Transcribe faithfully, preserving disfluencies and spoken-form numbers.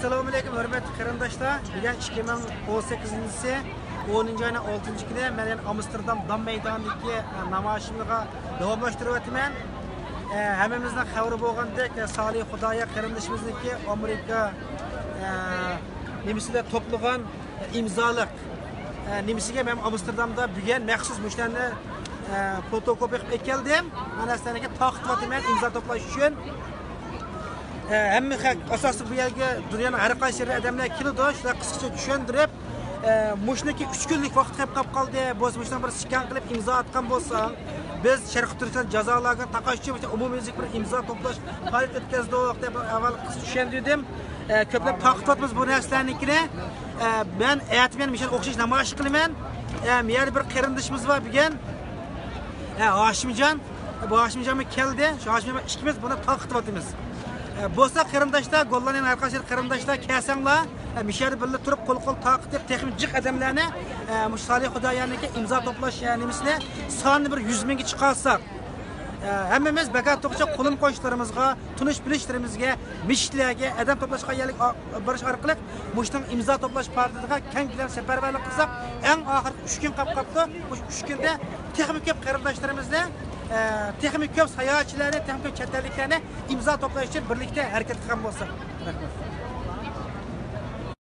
ئەسسالامۇ ئەلەيكۇم، ھۆرمەتلىك قېرىنداشلار. بۈگۈن ئىككى مىڭ ئون سەككىزىنچى يىلى ئونىنچى ئاينىڭ ئالتىنچى كۈنى مەن يەنە ئامستېردام دام مەيدانىدىكى، ئە، نامايىشىمغا داۋاملاشتۇرۇۋاتىمەن. ئە، ھەممىمىزنىڭ خەۋىرى بولغاندەك، ئە، سالىھ خۇدايار قېرىندىشىمىزنىڭكى ئامېرىكا، ئە، نېمىسىدە توپلىغان ئىمزالىق، ئە، نېمىسىگە مەن ئامستېردامدا بۈگۈن مەخسۇس مۇشۇلارنى، ئە، فوتوكوپىيە قىلىپ ئەكەلدىم. مانا سىلەرگە تارقىتىۋاتىمەن ئىمزا توپلاش ئۈچۈن. ئە، ھەممە خەق ئاساسلىق بۇ يەرگە دۇنيانىڭ ھەر قايسى يېرىدىن ئادەملەر كېلىدۇ. شۇلار قىسقىچە چۈشەندۈرۈپ، ئە، مۇشۇنىڭكى ئۈچ كۈنلۈك ۋاقىت قېلىپ قاپ قالدى. بولسا مۇشۇنىڭ بىر سكان قىلىپ ئىمزا ئاتقان بولساڭ، بىز شەرقىي تۈركىستان جازا لاگېرىنى تاقاش ئۈچۈن بىر ئومۇميۈزلۈك بىر ئىمزا توپلاش پائالىيىتى ئۆتكۈزدۇق دەپ ئاۋۋال قىسقىچە چۈشەندۈردۈم. ئە، كۆپلەپ تارقىتىۋاتىمىز بۇ نەرسىلەرنىڭكىنى. ئە، مەن ئەتە مەن مىشەل ئوخشاش نامايىش قىلىمەن. ئە، مۇ يەردە بىر قېرىندىشىمىز بار بۈگۈن. ئە، ھاشىمجان. بۇ ھاشىمجانمۇ كەلدى. شۇ ھاشىمجان بىلەن ئىككىمىز بۇنى تارقىتىۋاتىمىز. ئە، بولسا قېرىنداشلار، گوللاندىيەنىڭ ھەر قايسى قېرىنداشلار كەلسەڭلار، ئە، مۇشۇ يەردە بىللە تۇرۇپ، قول قول تارقىتىپ، تېخىمۇ جىق ئادەملەرنى، ئە، مۇشۇ سالىھ خۇدايارنىڭكى ئىمزا توپلاش، ئە، نېمىسىنى سانىنى بىر يۈز مىڭگە چىقارساق، ئە، ھەممىمىز بىكار تۇرغۇچە قولۇم قوشنىلىرىمىزغا، تونۇش بىلىشلىرىمىزگە، مەسچىتلەرگە، ئادەم توپلاشقان يەرلىككە بېرىش ئارقىلىق مۇشۇنىڭ ئىمزا توپلاش پائالىيىتىگە كەڭ كۆلەم سەپەرۋەرلىك قىلساق، ئەڭ ئاخىرىدا ئۈچ كۈن قاپ قاپتۇ. مۇشۇ ئۈچ كۈندە تېخىمۇ كۆپ قېرىنداشلىرىمىزنى، ئە، تېخىمۇ كۆپ ساياھەتچىلەرنى، تېخىمۇ كۆپ چەت ئەللىكلەرنى ئىمزا توپلاش ئۈچۈن بىرلىكتە ھەرىكەت قىلغان بولساق. رەھمەت.